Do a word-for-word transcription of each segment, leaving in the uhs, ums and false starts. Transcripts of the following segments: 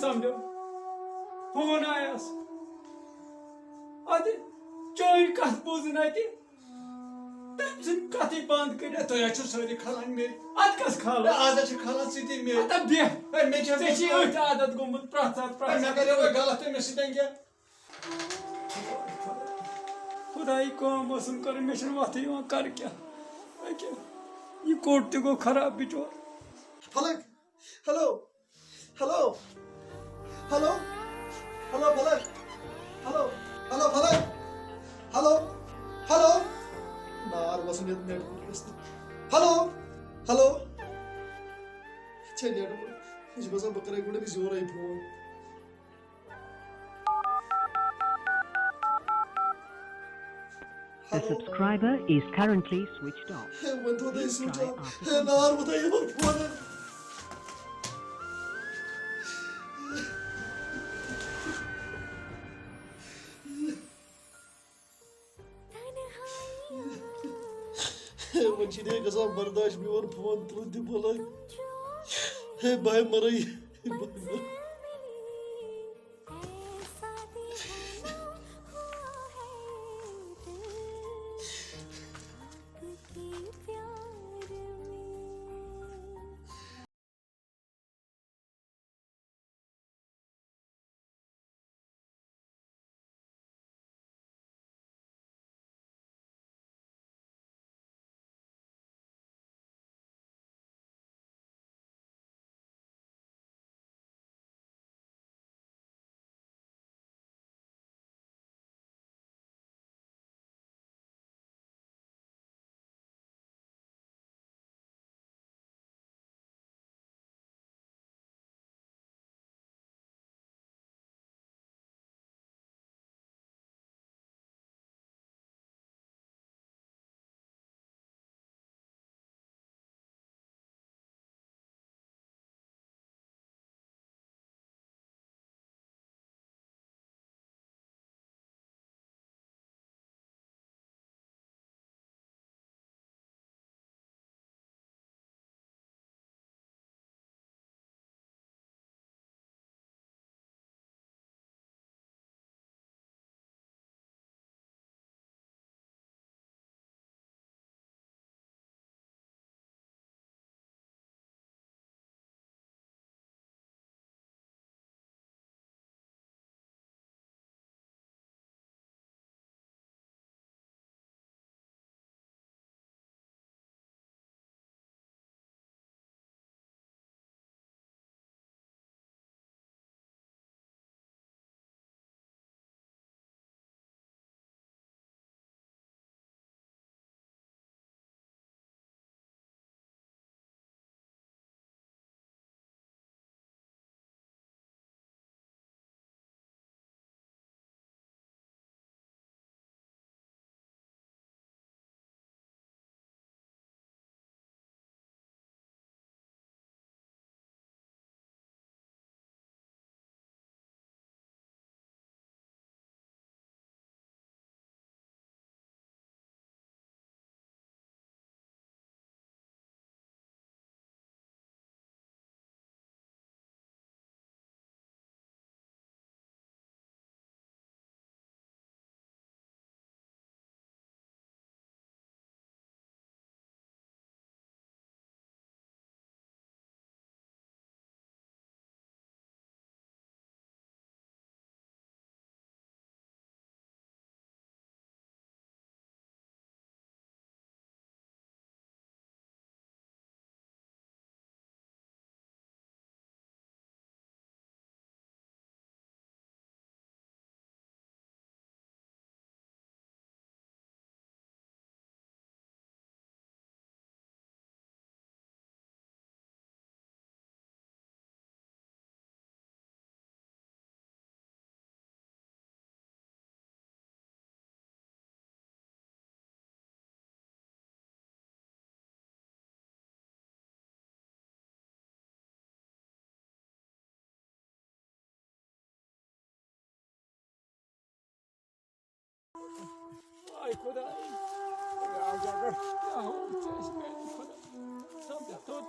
سمجھو، فون آیس۔ ادٕ چٲنۍ کتھ بوٗزٕنۍ اتہِ۔ تٔمۍ سٕنٛدۍ کتھٕے بنٛد کٔرِتھ۔ ہے، تُہۍ حظ چھِو سٲری کھلان مےٚ۔ اتھ کس کھالو؟ ہے، از حظ چھِ کھلان ژٕ تہِ مےٚ۔ ہتا بیٚہہ۔ ہے، مےٚ کیٛاہ ژےٚ چھِ أتھۍ عادت گوٚمُت پرٛٮ۪تھ ساتہٕ، ہے، پرٛٮ۪تھ مےٚ ساتہٕ۔ کریو وۄنۍ غلط تٔمِس سۭتۍ کیٛاہ؟ خداے کٲم ٲسٕم کٔرٕن، مےٚ چھُنہٕ وَتھٕے یِوان، کَرٕ کیٛاہ؟ أکیٛاہ، یہِ کوٚٹ تہِ گوٚو خراب بِچور۔ Falak, hello, hello, hello, hello Falak, hello, hello Falak, hello, hello. نار وَسُن یَتھ نیٹ ؤرکَس تہٕ۔ Hello, hello. چھےٚ نیٹ ؤرک؟ یہِ چھُ باسان بہٕ کَرَے گۄڈٕ أمِس یورَے phone. The subscriber is currently switched off. ہے، وۄنۍ تھوٚو تۄہہِ Please switch try off. After ہے، some نار وۄتھان یِمن فونن۔ ہے، وۄنۍ چھِنہٕ یہِ گژھان برداش، میون فون تُل تہِ بُلٲے۔ ہے، بہٕ ہے مَرَے۔ آے خۄداے، آے خۄداے، کیٛاہ ہو ژےٚ اَسہِ میٛانہِ خۄداے؟ سَمجھا توٚر؟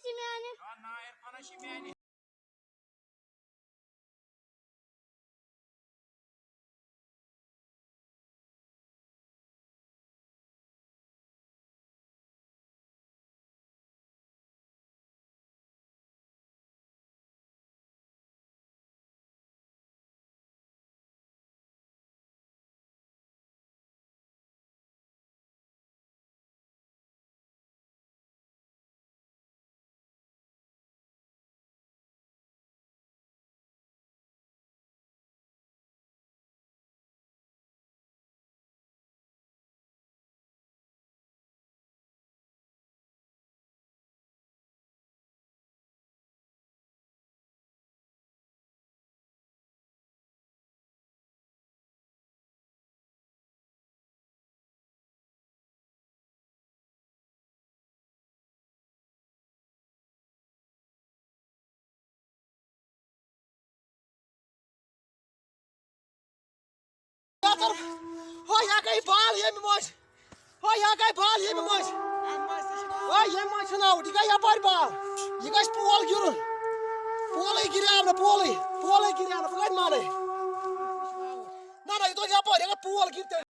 تہِ میانہِ۔ آ، نا عرفانہ چھِ میانہِ۔ ہو، یہِ ہا گٔے بال ییٚمہِ مٔنٛزۍ۔ ہو، یہِ ہا گٔے بال ییٚمہِ مٔنٛزۍ۔ ہو، ییٚمہِ مٔنٛزۍ چھُنہٕ آوُٹ۔ یہِ گٔے یَپٲرۍ بال۔ یہِ گژھِ پول گِرُن۔ پولٕے گِریو نہٕ، پولٕے۔ پولٕے گِریو نہٕ۔ بہٕ کَتہِ مانَے؟ نہ، نہ، یہِ توٚر یَپٲرۍ۔ اگر پول گِرِ تیٚلہِ۔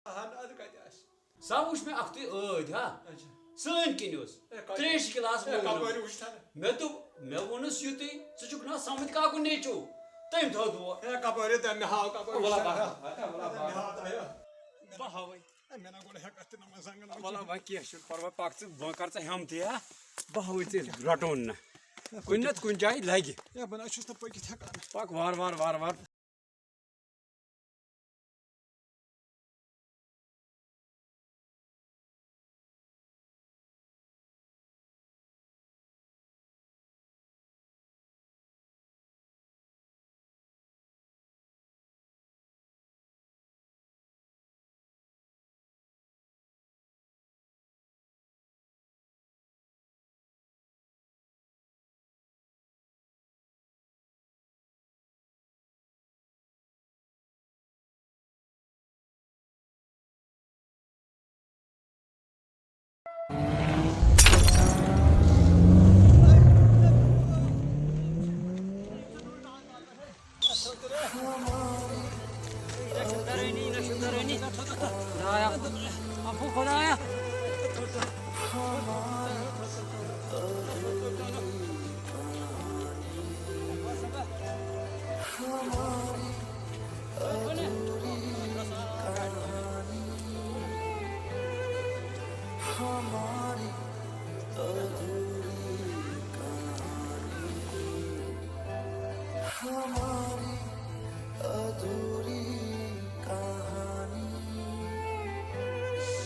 اہن، ادٕ کتہِ آسہِ؟ سا وٕچھ مےٚ اکھتُے ٲدۍ، ہا؟ اچھا۔ سٲنۍ کِنۍ اوس۔ اے، کتہِ؟ تریشہِ گِلاس اے، ووت۔ کپٲرۍ وٕچھ تھن؟ مےٚ دوٚپ، مےٚ ووٚنُس یُتُے، ژٕ چھُکھ نا سمٕتۍ کاکُن نیٚچو؟ تٔمۍ تھٲو دور۔ اے، کپٲرۍ؟ تٔمۍ مےٚ ہاو، کپٲرۍ وَلہ وٕچھ تھن؟ بہٕ ہاوے۔ مےٚ ہاو تۄہہِ۔ بہٕ ہاوے۔ ہے، مےٚ نہ گوٚو ہٮ۪کتھ تہِ نہ منٛز زنٛگن وۄنۍ وَلہٕ کینٛہہ۔ وۄنۍ کینٛہہ چھُنہٕ پَرواے، پَکھ ژٕ، بہٕ کَرٕ ژےٚ ہٮ۪متٕے، ہا؟ بہٕ ہاوَے ژےٚ أسۍ رَٹون نہٕ۔ ہے، کُنہِ نَتہٕ کُنہِ جایہِ لَگہِ۔ ہے، بہٕ نہ حظ چھُس نہٕ پٔکِتھ ہٮ۪کان۔ پَکھ وارٕ وارٕ، وارٕ وارٕ۔ خدایا، عفو خدایا۔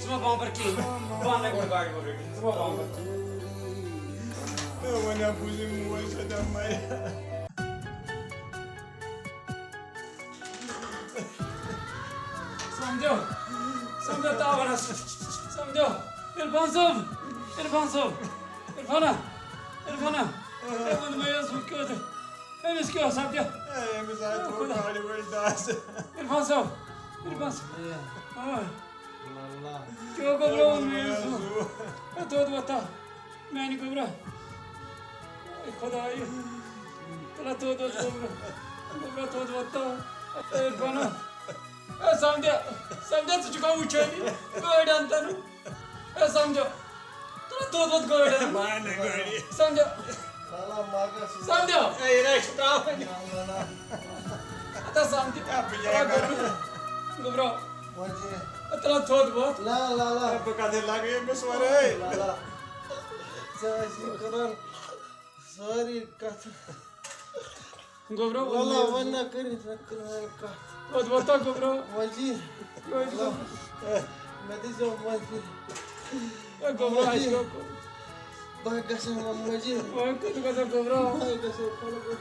ژٕ مہ بامبر کِہیٖنۍ، بہٕ اَنَے گۄڈٕ گاڑِ منٛز رٔٹِتھ، ژٕ مہ بامبر۔ مےٚ وَنیٛا بوٗزِو موج سۭتۍ مَرِ۔ سمجھو، سمجھو تاوَن حظ، سمجھو۔ عرفان صٲب، عرفان صٲب، عرفانا، عرفانا، ہے ووٚن مےٚ حظ، ہُہ کیٛاہ تہٕ أمِس کیٛاہ سپدِ؟ ہے، أمِس آے تھوٚو خۄدا۔ گاڑِ وٲلۍ دَس۔ عرفان صٲب، عرفان صٲب۔ آ۔ اللہ۔ کیٛاہ گوٚبرا ووٚن مےٚ حظ، ہُہ۔ ہے، دۄد وۄتھا۔ میانہِ گوٚبرا۔ اے خۄدایہِ۔ تُلہ دۄد وۄتھ گوٚبرا۔ گوٚبرا دۄد وۄتھ تو۔ اے عرفانا۔ اے سمدیا۔ سمدیا، ژٕ چھُکھا وٕچھٲنی؟ گٲڑۍ اَنتَن۔ اے سمدیا۔ تُلہ دۄد وۄتھ گٲڑۍ اَنتَن۔ بہٕ اَنہٕ گٲڑۍ۔ سمدیا۔ سمدیا۔ اے، یہِ نہ چھُ ترٛاوان۔ اَتھ ہا سمدیا۔ کیٛاہ بہٕ کیٛاہ کَرٕ؟ گوٚبرا۔ گوٚبرا۔ وۄنۍ چھِ۔ اے تُلہ دۄد وۄتھ۔ لا، لا، لا۔ اے، بہٕ کَتہِ لَگہٕ أمِس وَرٲے؟ لا، لا۔ ژٕ ٲسۍ یہِ کَران۔ سٲری کتھ۔ گوٚبرا، وَلہٕ وۄنۍ نہ کٔرِتھ نہٕ کٕہٕنۍ کتھ۔ وۄتھ وۄتھ تا گوٚبرا۔ وۄنۍ جی، وۄنۍ جی۔ مےٚ دیٖزیو معٲفی۔ اے گوٚبرا، وۄنۍ اَسہِ جی۔ کیٛاہ کوٚر؟ بہٕ گژھٕ وۄنۍ مٔنٛزی۔ وۄنۍ کوٚت گژھو گوٚبرا؟ بہٕ گژھٕ پَنُن۔